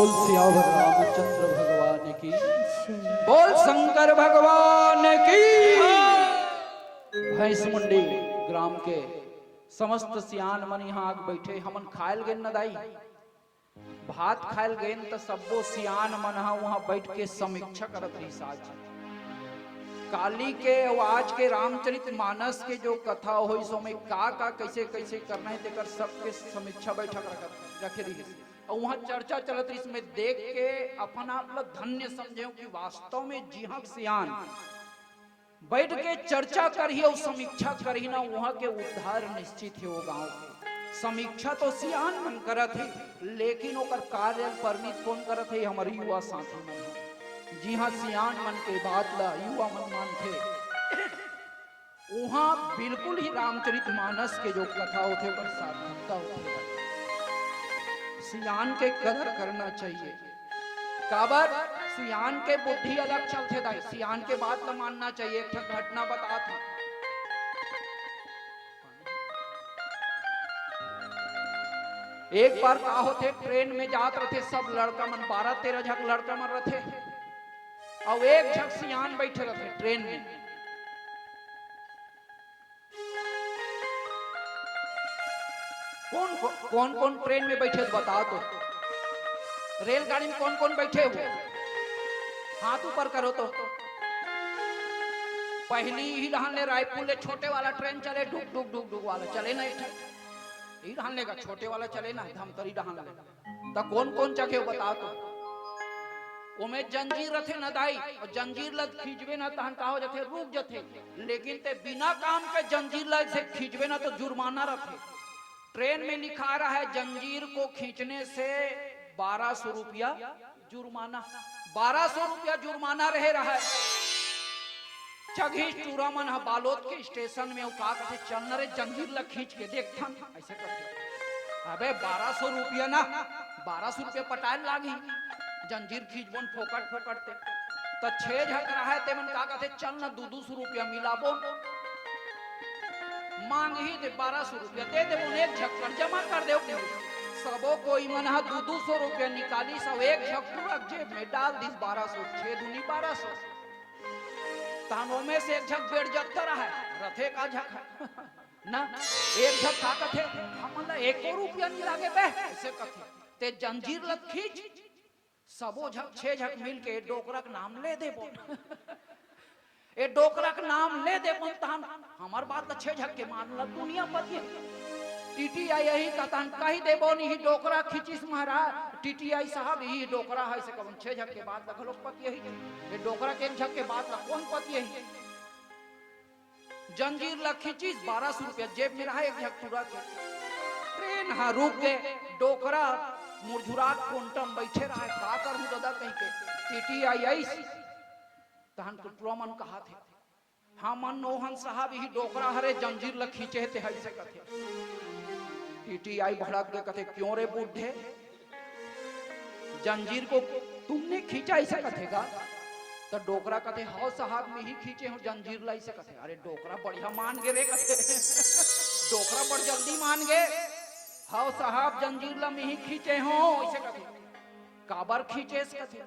बोल सियावर रामचंद्र भगवान की, बोल शंकर भगवान की। भैंसमुंडी ग्राम के समस्त सियान मन यहाँ आके बैठे। हमन खायल गेन न दाई, भात खायल गेन, त सब्बो सियान मन ह वहाँ बैठ के समीक्षा करत रहिस। आज काली के अउ आज के रामचरित मानस के जो कथा होइस, ओमे का का, कैसे कैसे करना है, तेकर सबके समीक्षा बैठक रखत रखे रहिस। अउ वहाँ चर्चा चलत रहिस, मैं देख के अपन आप ल धन्य समझेंव कि वास्तव में जिहाँ सियान बैठ के चर्चा करही अउ समीक्षा करही ना, वहाँ के उद्धार निश्चित हे। वो गांव के समीक्षा तो सियान मन करत हे, लेकिन ओकर कार्य परिणित कौन करत हे? हमर युवा साथी मन हे। जिहाँ सियान मन के बात ला युवा मन मानथे, उहाँ बिल्कुल ही रामचरित मानस के जो कथा होथे, ओकर सार्थकता होथे। सियान के कदर करना चाहिए। काबर? सियान के बुद्धि अलग चलथे दाई, सियान के बात ल मानना चाहिए। एक ठन घटना बतात हूँ। एक बार का होथे, ट्रेन में जात रथे सब लड़का मन, बारह तेरह झक लड़का मन रथे, अउ एक झक सियान बैठे रथे ट्रेन में। कौन कौन कौन ट्रेन में बैठे हे, बताओ तो। रेलगाड़ी में कौन कौन बैठे हो, हाथ ऊपर करो तो। पहली ही डहान ले रायपुर ले छोटे वाला ट्रेन चले, ढुक ढुक ढुक ढुक वाला चले ना, एक ठन। ई डहान ले का छोटे वाला चले ना, धमतरी डहान ले। त कौन कौन जगह बताओ तो। ओमे जंजीर रथे न दाई, अउ जंजीर ल खींचबे न तहन का हो जाथे, रुक जाथे। लेकिन ते बिना काम के जंजीर ल ऐसे खींचबे न तो जुर्माना रथे। ट्रेन में लिखा रहा है, जंजीर को खींचने से बारह सौ रुपया जुर्माना। बारह सौ रुपया जुर्माना रहे रहा है। चघी टूरा मन ह बालोद के स्टेशन में, अउ का कथे, चल न रे, जंजीर ल खींच के देखथन, ऐसे कथे। अबे, बारह सौ रुपया ना, बारह सौ रुपया पटाए लागही, जंजीर खींचबोन फोकट फोकट ते। त छे झक रहा है, ते मन का कथे, चल न, दू दू सौ रुपया मिलाबोन। मांगही ते बारह सौ रुपया दे देबोन, एक झक कर जमा कर देव। सबो कोई मन ह दू दू सौ रुपया निकालिस, अउ एक झक टूरा जेब में डाल दिस बारह सौ, छे दूनी बारह सौ। तहन ओमे से एक झक बेड़ जत्ता रहा है, रथे का झक है ना, एक झक का कथे, हमन ला एको रुपया नहीं लागे बे, ऐसे कथे। ते जंजीर ल खींच, सबो झक, छे झक मिल के डोकरा के नाम ले देबो। ए डोकरा के नाम ले देबो तहन हमर बात ल छे झक के मान ल, दुनिया पतिया। टीटीआई यही कतन कही देबो, नहीं डोकरा खींचिस महाराज, टीटीआई साहब यही डोकरा है, से कबन छे झक के बात ल घलोक पतिया ही। ए डोकरा के एक झक के बात ल कौन पतिया ही? जंजीर ल खींचिस, बारह सौ रुपया जेब में रहा, एक झक टूरा के। ट्रेन ह रुक गे, डोकरा मुरझुरात कोंटा म बैठे रहा, का करहूं ददा कहि के। टीटीआई आइस, तहन टुटुरा मन कहाथे, हमन नोहन साहब, इही डोकरा हरे, जंजीर ल खींचे हे, ते हइसे कथे। टीटीआई भड़क के कथे, क्यों रे बूढ़े, जंजीर को तुमने खींचा, ऐसे कथे गा? त डोकरा कथे, हव साहब, मैं ही खींचे हूँ जंजीर ला, ऐसे कथे। अरे डोकरा बढ़िया मान गे रे, कथे। डोकरा बड़ जल्दी मान गे। हव साहब, जंजीर ला मैं ही खींचे हूँ, ऐसे कथे। काबर खींचेस, कथे।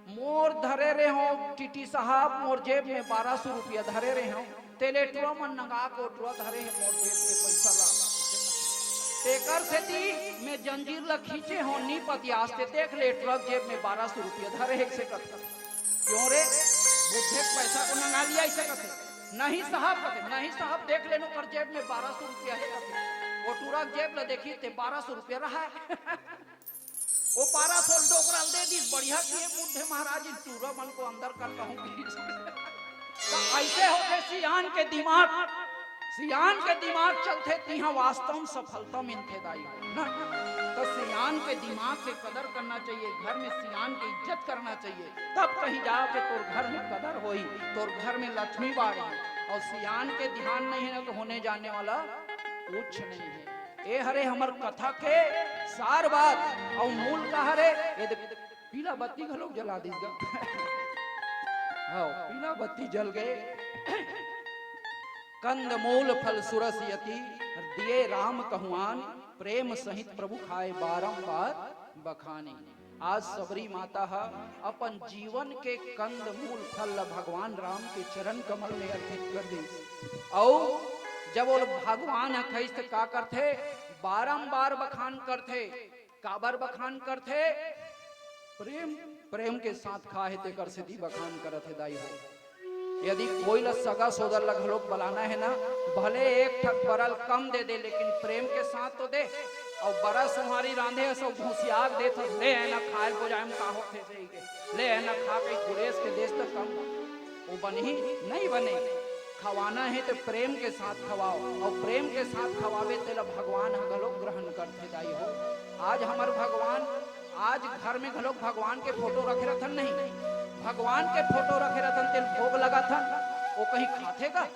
मोर धरे रहे हो टीटी साहब, मोर जेब में बारह सौ रुपया धरे रहे हो, तेले टुरा मन नंगा के टुरा धरे हे मोर जेब के पैसा ला। तेकर सेती मैं जंजीर ला खींचे हो, नी पतियास ते देख ले टुरा जेब में बारह सौ रुपया धरे हे, से कथे। क्यों रे, बुढ़े के पैसा को नंगा लिया, ऐसे कथे। नहीं साहब, कथे, नहीं साहब, देख लेनो कर जेब में बारह सौ रुपया है, कथे। वो टुरा जेब ला देखी ते बारह सौ रुपया रहा है। ओ बारह सौ डोकरा ल दे दिस, बढ़िया किए बुढ़े महाराज, इन टूरा मन को अंदर कर कहूं। तो ऐसे होथे सियान के दिमाग, सियान के दिमाग चलथे तिहां वास्तव में सफलता मिलथे दाई हो ना। तो सियान के दिमाग के कदर करना चाहिए, घर में सियान के इज्जत करना चाहिए, तब कहीं जाके तोर घर में कदर होई, तोर घर में लक्ष्मी बाढ़ी। और सियान के ध्यान नहीं है ना तो होने जाने वाला कुछ नहीं है। ए हरे हमर कथा के सार बात अउ मूल का हरे। ए दे, पीला बत्ती घलोक जला दीस गा। हाँ, पीला बत्ती जल गए। कंद मूल फल सुरस यति, दिए राम कहु आन, प्रेम सहित प्रभु खाए बारंबार बखानी। आज सबरी माता ह अपन जीवन के कंद मूल फल ल भगवान राम के चरण कमल में अर्पित कर दिस। अउ जब वो भगवान ह खाइस त का करथे? बारंबार बखान करथे। काबर बखान करथे? प्रेम, प्रेम के साथ खाए हे तेकर सेती बखान करत हे दाई हो। यदि कोई ल सगा सोदर ल घलोक बलाना हे ना, भले एक ठक बरा ल कम दे दे, लेकिन प्रेम के साथ तो दे। अउ बरा सुहारी रांधे हस अउ घुसियाक देत हस, "ले ए ना खाए ल बोजाए म का होथे?" कहिके, "ले ए ना खा," कहि गुरेस के देस त कम वो बनही? नहीं बने। खवाना हे त प्रेम के साथ खवाओ, अउ प्रेम के साथ खवाबे तेला भगवान ह घलोक ग्रहण करथे दाई हो। आज हमर भगवान, आज घर में घलोक भगवान के फोटो रखे रथन नहीं, भगवान के फोटो रखे रथन, तेल भोग लगाथन, वो कहीं खाथे का?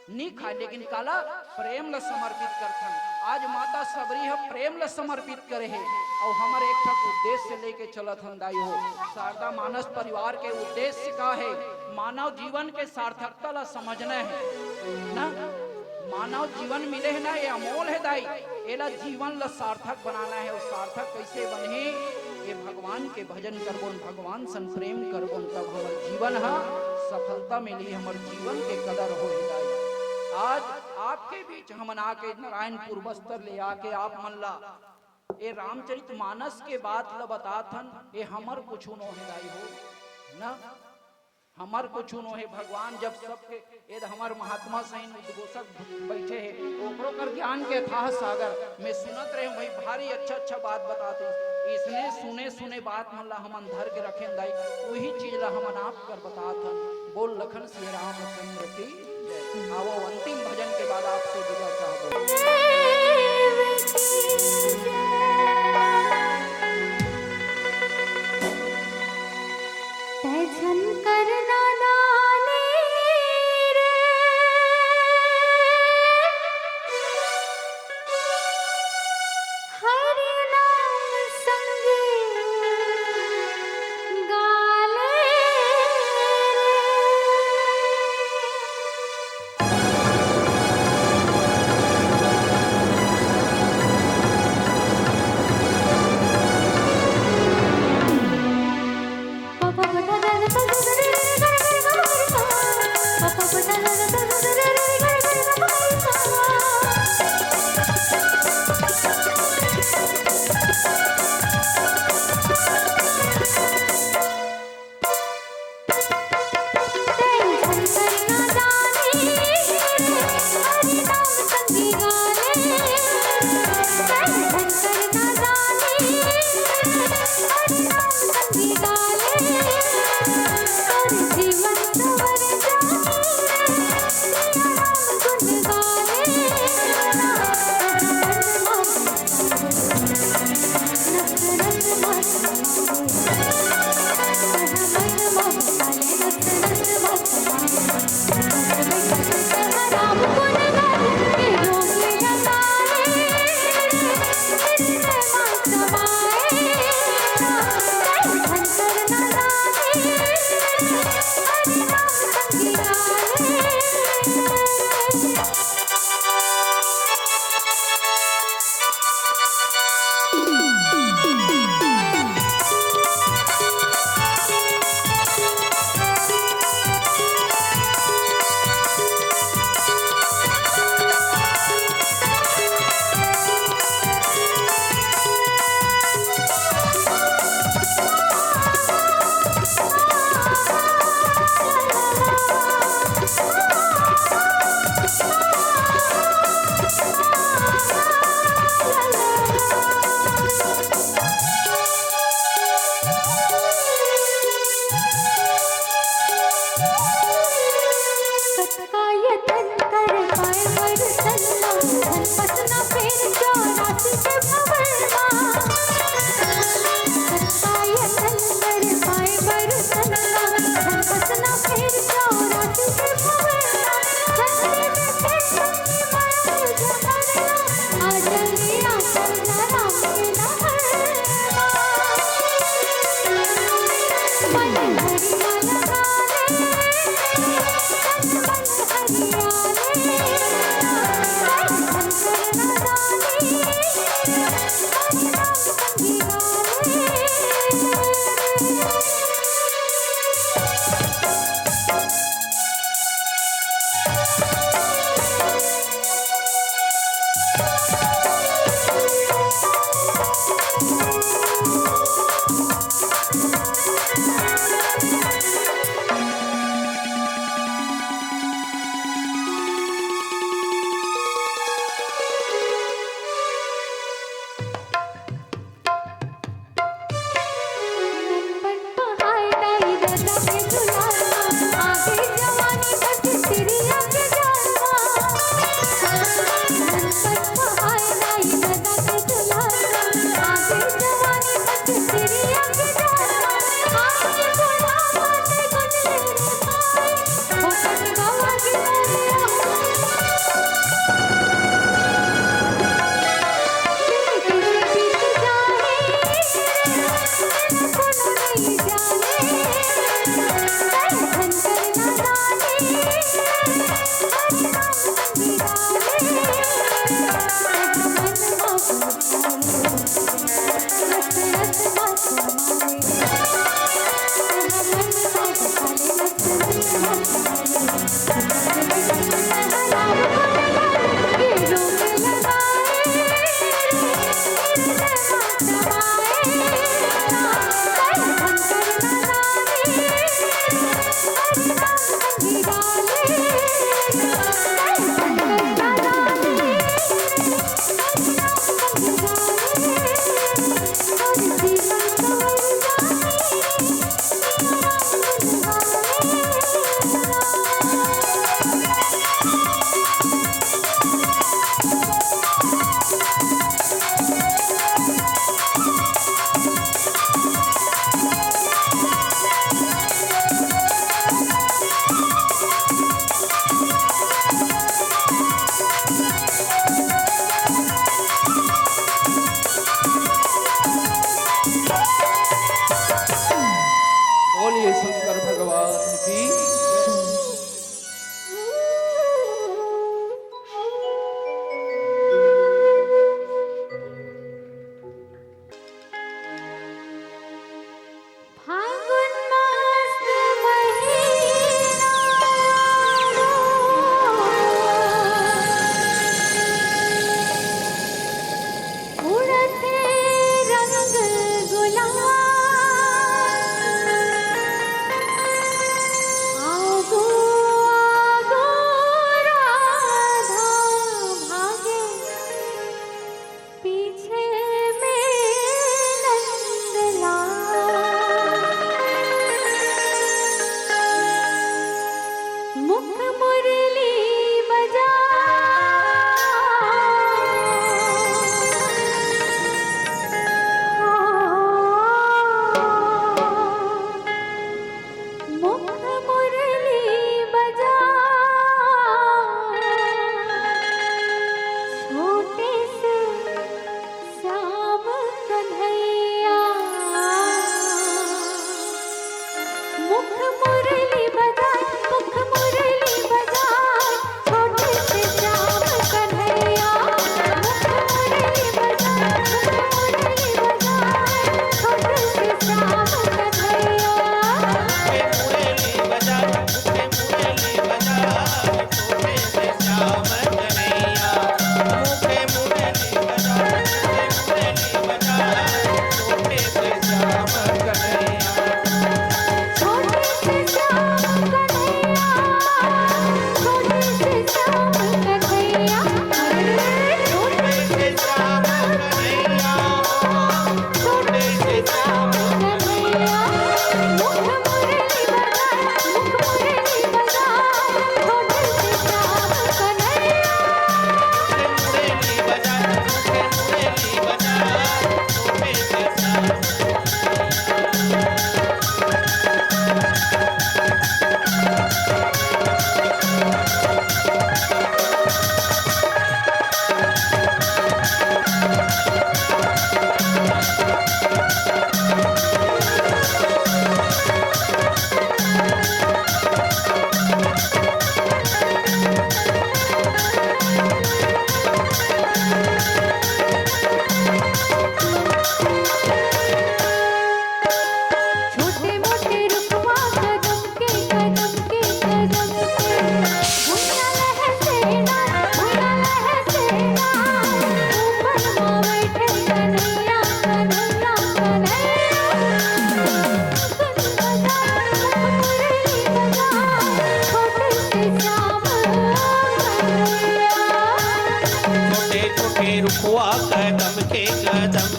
नी खाए, लेकिन काला? प्रेम ल समर्पित करथन। आज माता सबरी ह प्रेम ल समर्पित करे हे, अउ हमर एक ठक उद्देश्य लेके चलत हन दाई हो। शारदा मानस परिवार के उद्देश्य का हे? मानव जीवन के सार्थकता ल समझना हे ना। मानव जीवन मिले हे ना, ये अमोल हे दाई, एला जीवन ल सार्थक बनाना हे। अउ सार्थक कैसे बनही? ये भगवान के भजन करबोन, भगवान सन प्रेम करबोन, तब हमर जीवन ह सफलता मिलही, हमर जीवन के कदर होही दाई। आज आपके बीच हमन आके नारायणपुर बस्तर ले आके आप मन ला ए रामचरित मानस के बात ल बतात हन, ए हमर कुछु नो हे दाई हो ना, हमर कुछु नो हे। भगवान जब सबके, ए हमर महात्मा सैन उद्घोषक बैठे हे, ओकरो कर ज्ञान के अथाह सागर में सुनत रहे भाई, भारी अच्छा अच्छा बात बतात हे। इसने सुने सुने बात मन ला हमन धर के रखेन दाई, वही चीज ला हमन आप कर बतात हन। बोल लखन सिया रामचंद्र की जय। आवो, अंतिम भजन के बाद आपसे विदा चाहबो। तै झन करना दानी रे, हरि नाम संगे गाले रे।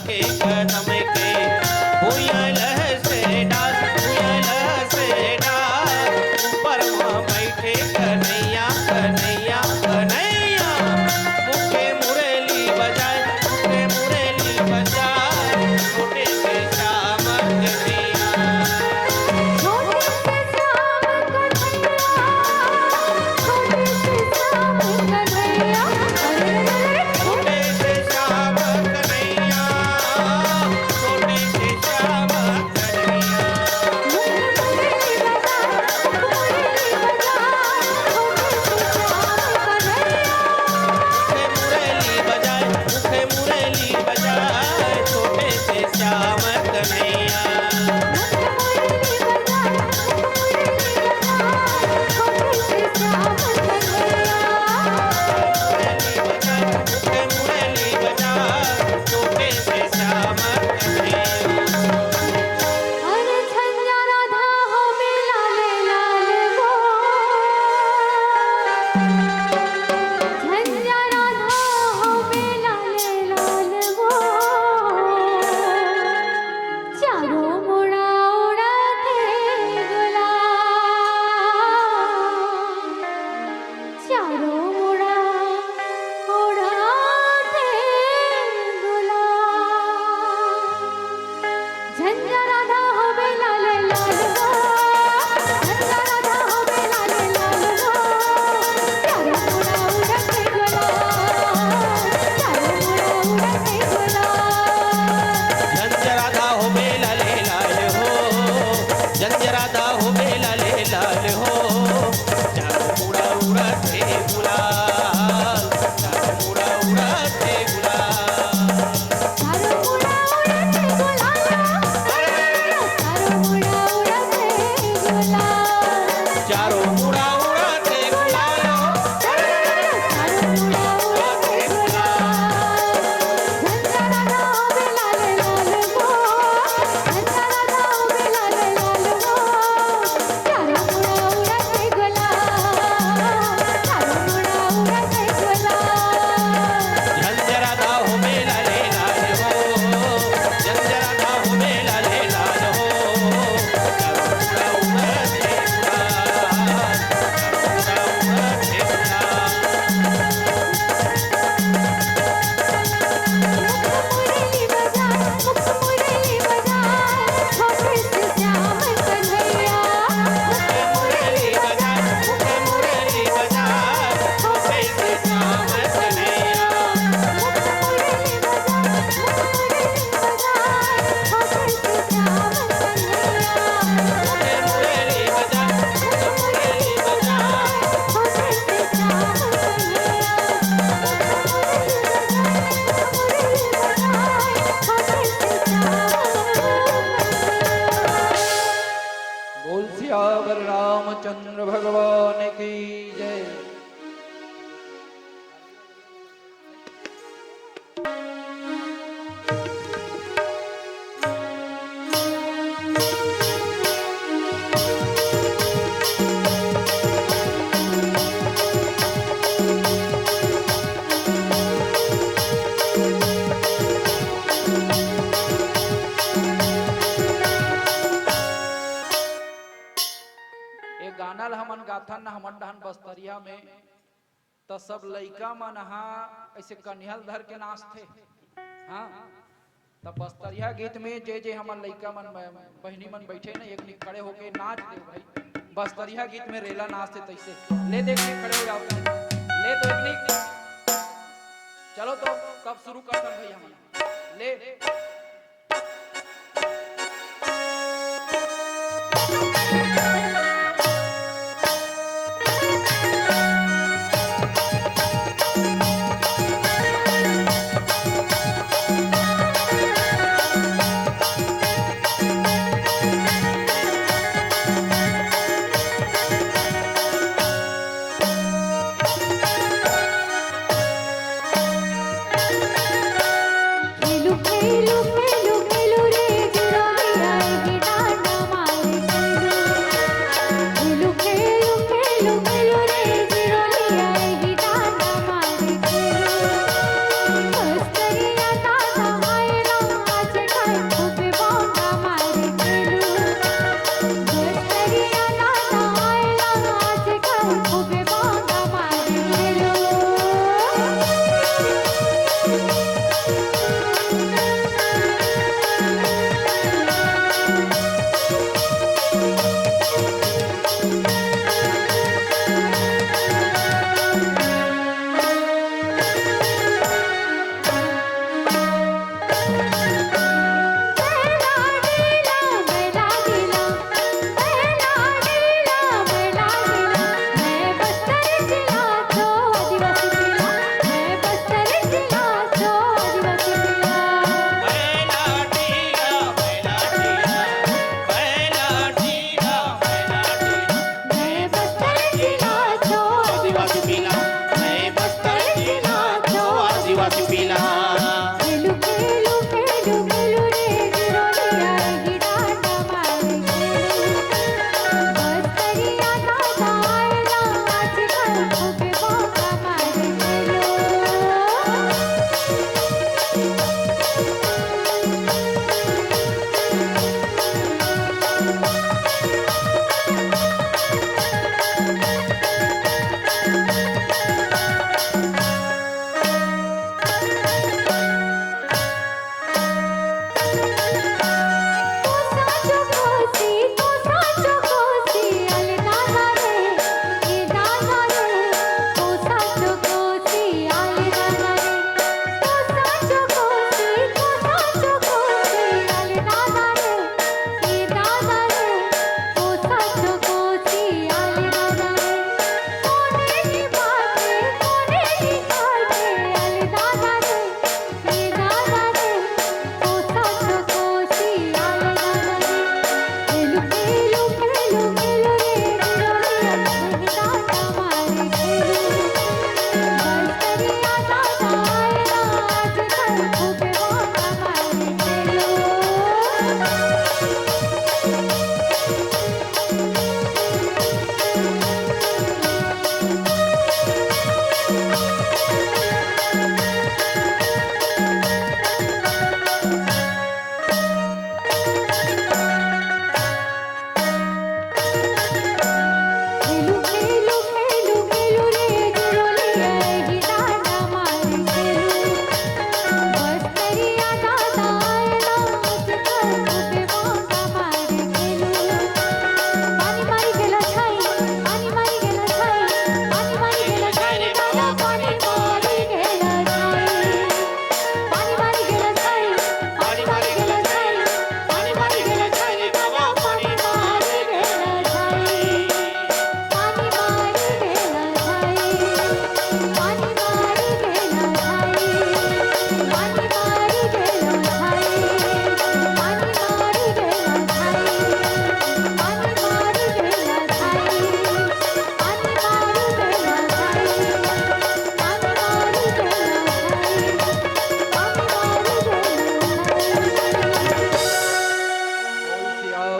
कदम के भुइयां लहसे डाल, भुइयां लहसे डाल। ऊपर म बइठे कन्हैया, कन्हैया, कन्हैया। मुखे मुरली बजाए, मुखे मुरली बजाए। छोटे से श्याम कन्हैया। छोटे से श्याम कन्हैया, छोटे से श्याम कन्हैया। अरे, अरे, अरे। छोटे से श्याम कन्हैया, छोटे से श्याम कन्हैया। मुखे मुरली बजाए, मुखे मुरली बजाए, छोटे से श्याम कन्हैया। चारों मुड़ा उड़त हे गुलाल, चारों मुड़ा उड़त हे गुलाल। झंझा राधा होबे लाल लाल हो, झंझा राधा होबे लाल लाल हो। चारों मुड़ा उड़त हे गुलाल, चारों मुड़ा उड़त हे गुलाल। झंझा राधा होबे लाल लाल हो, झंझा राधा होबे लाल लाल हो। चारों मुड़ा उड़त हे गुलाल, चारों मुड़ा उड़त हे गुलाल। चारों मुड़ा उड़त हे गुलाल। चारों मुड़ा उड़त हे गुलाल। झंझरा दा हो बेला ले लाल हो, झंझरा दा हो बेला ले लाल हो। चारों मुड़ा उड़त हे गुलाल, चारों मुड़ा उड़त हे गुलाल। बोल सियावर रामचंद्र भगवान की जय। ए गाना ल हमन गाथन न, हमन डहन बस्तरिया में, त सब लइका मन ह अइसे कनिहा ल धर के नाचथे। हाँ, त बस्तरिया गीत में जे जे हमर लइका मन, ब-, बहिनी मन बइठे न, एक निक खड़े होके नाच दे भाई। बस्तरिया गीत में रेला नाचथे तइसे। ले देख के खड़े हो जाओ। ले तो एक निक। चलो तो कब शुरू करथन भाई हमन? ले।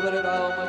Hare Rama,